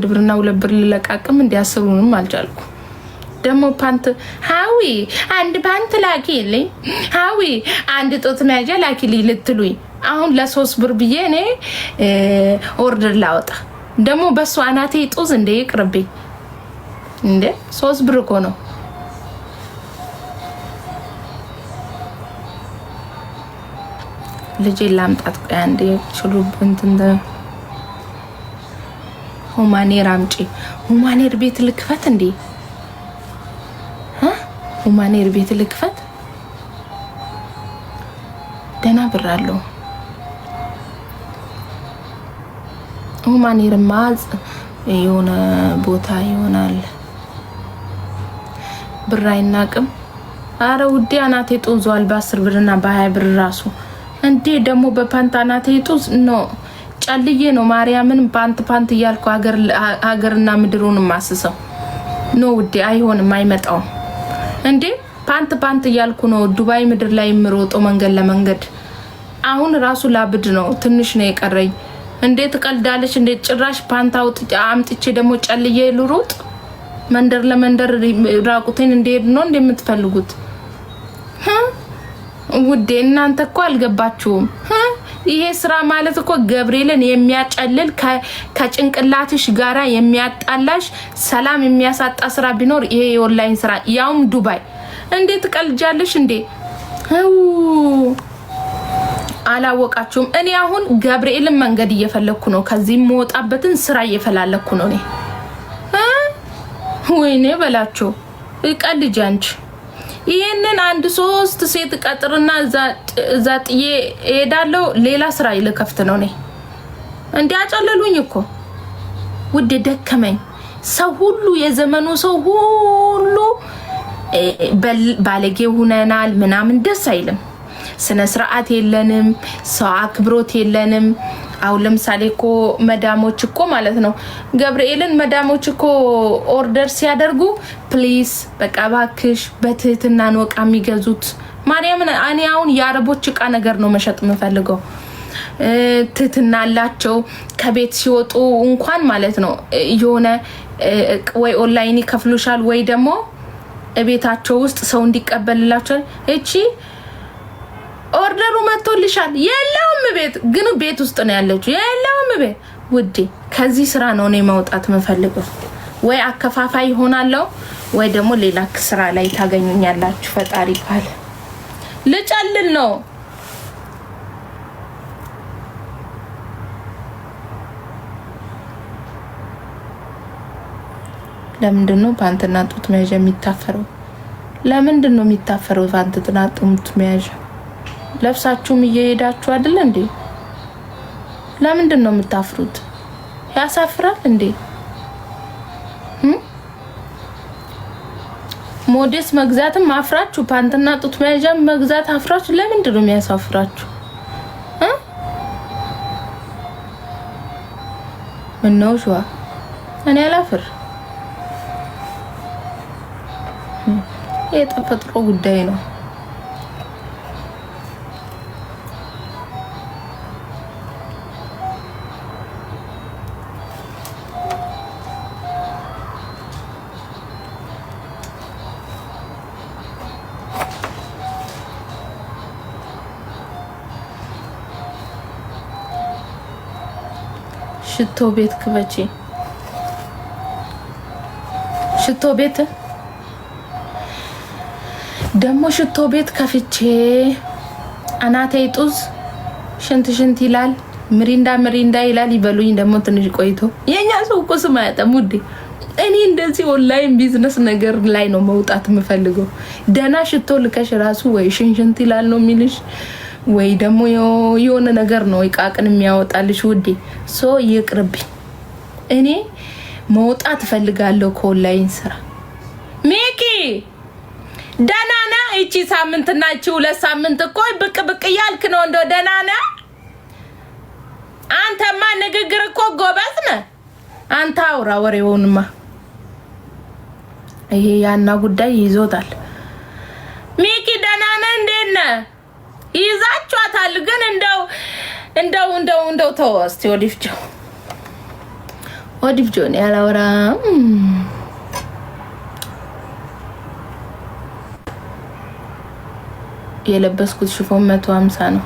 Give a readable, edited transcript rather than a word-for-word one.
ብርና 2 ብር ልለቃቅም እንዲ 10ሩንም አልቻልኩ። ደግሞ ፓንት ሀዊ አንድ ፓንት ላኪልኝ፣ ሀዊ አንድ ጡት መያዣ ላኪልኝ ልትሉኝ አሁን ለ3 ብር ብዬ እኔ order ላወጣ ደግሞ በሱ አናቴ ጡዝ እንደ ይቅርብኝ እንዴ! 3 ብር እኮ ነው። ልጄ ላምጣት። ቆይ አንዴ ሹሩብ እንትን human hair አምጪ። Human hair ቤት ልክፈት እንዴ? Human hair ቤት ልክፈት። ደህና ብር አለው። Human hair ማ የሆነ ቦታ ይሆናል። ብር አይናቅም። አረ ውዴ አናቴ ጡዟል። በ10 ብርና በ20 ብር ራሱ እንዴ ደግሞ በፓንት አናቴ ጡዝ no ጨልዬ ነው ማርያምን ፓንት ፓንት እያልኩ ሀገርና ምድሩን ማስሰው። No ውዴ አይሆንም፣ አይመጣውም። እንዴ ፓንት ፓንት እያልኩ ነው ዱባይ ምድር ላይ የምሮጠው መንገድ ለመንገድ። አሁን ራሱ ላብድ ነው፣ ትንሽ ነው የቀረኝ። እንዴት ቀልዳለች! እንዴት ጭራሽ ፓንት አምጥቼ ደግሞ ጨልዬ ልሩጥ? መንደር ለመንደር ራቁቴን እንዲሄድ ነው እንደምትፈልጉት? ውዴ እናንተ እኮ አልገባችሁም። ይሄ ስራ ማለት እኮ ገብርኤልን የሚያጨልል፣ ከጭንቅላትሽ ጋራ የሚያጣላሽ፣ ሰላም የሚያሳጣ ስራ ቢኖር ይሄ የኦንላይን ስራ፣ ያውም ዱባይ። እንዴት ቀልጃለሽ እንዴ? አላወቃችሁም። እኔ አሁን ገብርኤልን መንገድ እየፈለግኩ ነው። ከዚህ የምወጣበትን ስራ እየፈላለኩ ነው እኔ። ወይኔ በላቸው፣ ቀልጅ አንቺ። ይህንን አንድ ሶስት ሴት ቀጥርና እዛ ጥዬ እሄዳለሁ። ሌላ ስራ ልከፍት ነው እኔ። እንዲ አጨለሉኝ እኮ ውድ፣ ደከመኝ። ሰው ሁሉ የዘመኑ ሰው ሁሉ ባለጌ ሁነናል ምናምን፣ ደስ አይልም። ስነ ስርዓት የለንም። ሰው አክብሮት የለንም። አሁን ለምሳሌ እኮ መዳሞች እኮ ማለት ነው ገብርኤልን መዳሞች እኮ order ሲያደርጉ please በቃ እባክሽ በትህትና ነው እቃ የሚገዙት። ማርያምን እኔ አሁን የአረቦች እቃ ነገር ነው መሸጥ የምፈልገው። ትህትና አላቸው። ከቤት ሲወጡ እንኳን ማለት ነው የሆነ ወይ ኦንላይን ይከፍሉሻል ወይ ደግሞ ቤታቸው ውስጥ ሰው እንዲቀበልላቸው። እቺ order ኡ መጥቶልሻል፣ የለውም ቤት ግን ቤት ውስጥ ነው ያለችው። የለውም ቤት ውዴ፣ ከዚህ ስራ ነው እኔ መውጣት የምፈልገው። ወይ አከፋፋይ ይሆናለሁ ወይ ደግሞ ሌላ ስራ ላይ ታገኙኛላችሁ። ፈጣሪ ካለ ልጨልል ነው። ለምንድን ነው ፓንትና ጡት መያዣ የሚታፈረው? ለምንድን ነው የሚታፈረው ፓንትና ጡት መያዣ? ለብሳችሁም እየሄዳችሁ አይደለ እንዴ? ለምንድን ነው የምታፍሩት? ያሳፍራል እንዴ? ሞዴስ መግዛትም አፍራችሁ፣ ፓንትና ጡት መያዣ መግዛት አፍራችሁ። ለምንድን ነው የሚያሳፍራችሁ? ምነው ሸዋ እኔ አላፍር። የተፈጥሮ ጉዳይ ነው። ሽቶ ቤት ክፈቺ። ሽቶ ቤት ደግሞ ሽቶ ቤት ከፍቼ አናቴ ጡዝ ሽንት ሽንት ይላል፣ ምሪንዳ ምሪንዳ ይላል። ይበሉኝ ደግሞ ትንሽ ቆይቶ። የኛ ሰው እኮ ስም አያጣም ውዴ። እኔ እንደዚህ online business ነገር ላይ ነው መውጣት የምፈልገው። ደህና ሽቶ ልከሽ ራሱ ወይ ሽንሽንት ይላል ነው የሚልሽ ወይ ደግሞ የሆነ ነገር ነው ቃቅን የሚያወጣልሽ ውዴ። So ይቅርብኝ። እኔ መውጣት እፈልጋለሁ ከኦንላይን ስራ። ሚኪ ደህና ነህ? እቺ ሳምንትና እቺ 2 ሳምንት እኮ ብቅ ብቅ እያልክ ነው። እንደው ደህና ነህ? አንተማ ንግግር እኮ ጎበዝ ነህ። አንተ አውራ ወሬውንማ። ይሄ ያና ጉዳይ ይዞታል። ሚኪ ደህና ነህ? እንዴት ነህ? ይዛችኋታል። ግን እንደው እንደው እንደው እንደው ተወው እስቲ። ወዲፍቸው ሆዲፍ ጆን ያላወራም። የለበስኩት ሽፎን 150 ነው።